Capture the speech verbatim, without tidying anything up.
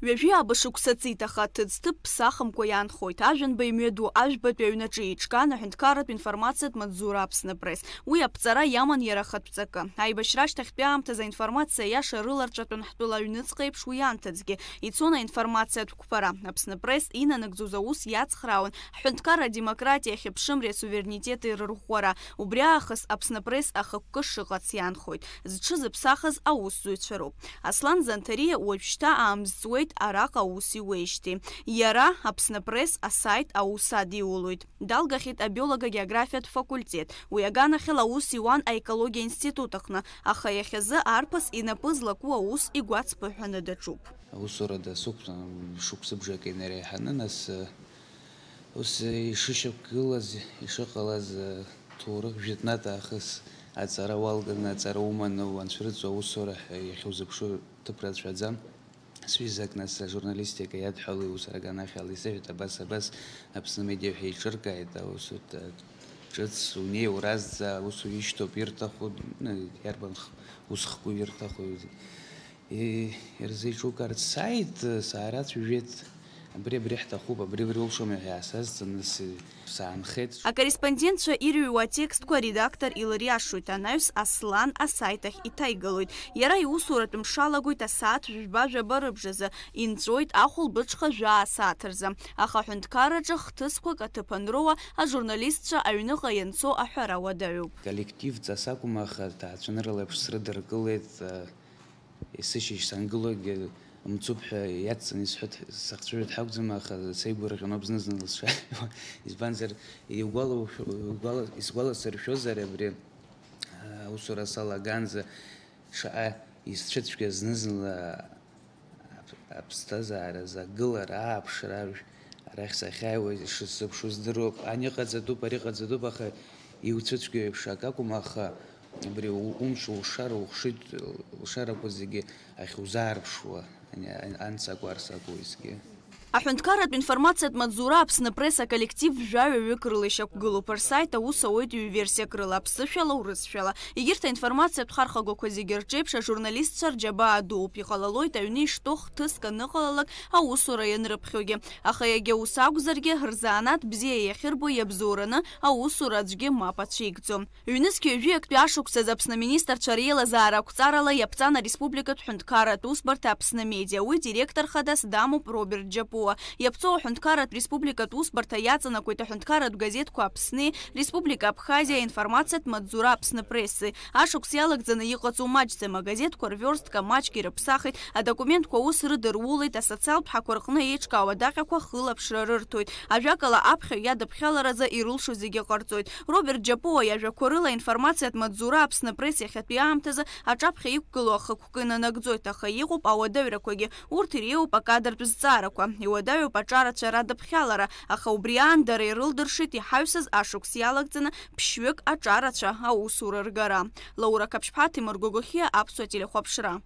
Ҩажәи ааба шықәса ҵит, аха аҭыӡҭыԥ ԥсахымкәа иаанхоит. Ажәанба имҩаду, ажәбатәи аҩнаҿы еиҿкаан аҳәынҭқарратә информациатә маҵзура Аԥсныпресс. Уи аԥҵара иаман иара ахатә ҵакы. Аибашьра ашьҭахьтәи аамҭазы аинформациа аиаша рыларҵәатәын ҳтәыла аҩныҵҟа еиԥш уи анҭыҵгьы. Ицон аинформациатә қәԥара. Аԥсныпресс инанагӡоз аус иацхраауан ҳҳәынҭқарра адемократиа ахьыԥшымреи асуверенитети рырӷәӷәара. Убри аахыс Аԥсныпресс ахықәкы шыҟац иаанхоит. Зҽызыԥсахыз аусзуҩцәа роуп. Аслан Занҭариа уажәшьҭа аамҵуеит араҟа аус иуеижьҭеи. Иара Аԥсныпресс асайт аус адиулоит. Далгахьеит абиологиа-географиатә факультет. Уи аганахьала аус иуан аекологиа институт аҟны, аха иахьазы арԥыс инапы злаку аус игәацԥыҳәаны даҿуп. Аусура дасықәҵан шықәсыбжак инареиҳаны, нас, ус ишышьақәгылаз, ишыҟалаз, ҭоурых жәытәнатә аахыс аҵара уалганы, аҵара уманы уанцәырҵуа аусура ҳәа иахьузыԥшу ҭыԥ рацәаӡам. Сҩызак нас ажурналистика иадҳәалоу иусураган ахьала исыҳәеит, абас, абас Аԥсны медиа ҳәа еиҿыркааит, аусурҭа ҿыц унеи уразҵаа, аусура ишьҭоуп, ирҭаху, ну, иарбан х-, ус хку ирҭаху, и-, ирзеиҿукаарц сааит, саарацәажәеит, абри, абри ҳҭахуп, абри, абри улшома ҳәа иаасазҵаны, с-, саанхеит. Акорреспондентцәа ирыҩуа атекстқәа аредактор илыриашоит, анаҩс Аслан асайт ахь иҭаигалоит. Иара иусуратә мш алагоит асааҭ жәба-жәаба рыбжазы, инҵәоит ахәылбыҽха жәаа сааҭ рзы. Аха аҳәынҭқарраҿы хҭысқәак аҭыԥ анроуа, ажурналистцәа аҩныҟа ианцо аҳәара уадаҩуп. Коллектив ҵас акәым, аха ҭаацәанырала еиԥш срыдыркылеит, э, есышьыжь сангылогьы мцуп ҳәа иацҵаны исҳәоит, сахцәажәоит ҳакәӡам, аха сеигәырӷьаноуп зны-зынла сшааиуа. Избанзар, игәалоушәа-, игәала-, исгәаласыршәозар абри, э, аусура салаганӡа шаҟа исцәыцәгьаз зны-зынла ап-, аԥсҭазааразы агылара, ааԥшра, арахь сахьааиуа ишысзыԥшу здыруа, ани ыҟаӡатәуп, ари ыҟаӡатәуп, аха иуцәыцәгьоу еиԥш акакәым, аха абри у-, умш улшар, ухшыҩ лшарақәа зегьы ахьузаарԥшуа, ани-, ан-, анс акәу, арс акәу уеизгьы. Аҳәынҭқарратә информациатә маҵзура Аԥсныпресс аколлектив жәаҩа-ҩык рыла ишьақәгылоуп, рсайт аус ауеит ҩ-версиак рыла, аԥсышәала, урысшәала. Егьырҭ аинформациатә хархагақәа зегьы рҿеиԥш, ажурналистцәа рџьабаа дууп, иҟалалоит аҩны ишьҭоу хҭыск аныҟалалак аусура ианрыԥхьогьы. Аха иагьа ус акәзаргьы, рзанааҭ бзиа иахьырбо иабзоураны аусура аӡәгьы мап ацәикӡом. Ҩнызқьи ҩажәи актәи ашықәсазы Аԥсны аминистрцәа реилазаара ақәҵарала иаԥҵан ареспубликатә ҳәынҭқарратә усбарҭа Аԥсны Медиа. Уи директор хадас дамоуп Роберт Џьапуа. Иаԥҵоу аҳәынҭқарратә республикатә усбарҭа иаҵанакуеит аҳәынҭқарратә газеҭқәа Аԥсни, Республика Абхазиа, аинформациатә маҵзура Аԥсны Пресси. Ашықәс иалагӡаны иҟаҵоу маҷӡам, агазеҭқәа рвёрстка маҷк ирыԥсахит, адокументқәа аус рыдырулеит, асоциалтә ҳақәа рҟны еиҿкаау адаҟьақәа хылаԥшра рырҭоит. Ажәакала, аԥхьаҩ иадыԥхьаларазы ирылшо зегьы ҟарҵоит. Роберт Џьапуа иажәақәа рыла аинформациатә маҵзура Аԥсны Пресс иахьатәи аамҭазы аҿаԥхьа иқәгылоу ахықәкы инанагӡоит, аха иҟоуп ауадаҩрақәагьы, урҭ иреиуоуп акадартә зҵаарақәа, иуадаҩуп аҿарацәа радыԥхьалара, аха убри аан дара ирылдыршеит иҳаҩсыз ашықәс иалагӡаны ԥшьҩык аҿарацәа аусура ргара. Лаура Қаԥшьԥҳа, Ҭемыр Гогохиа, Аԥсуа телехәаԥшра.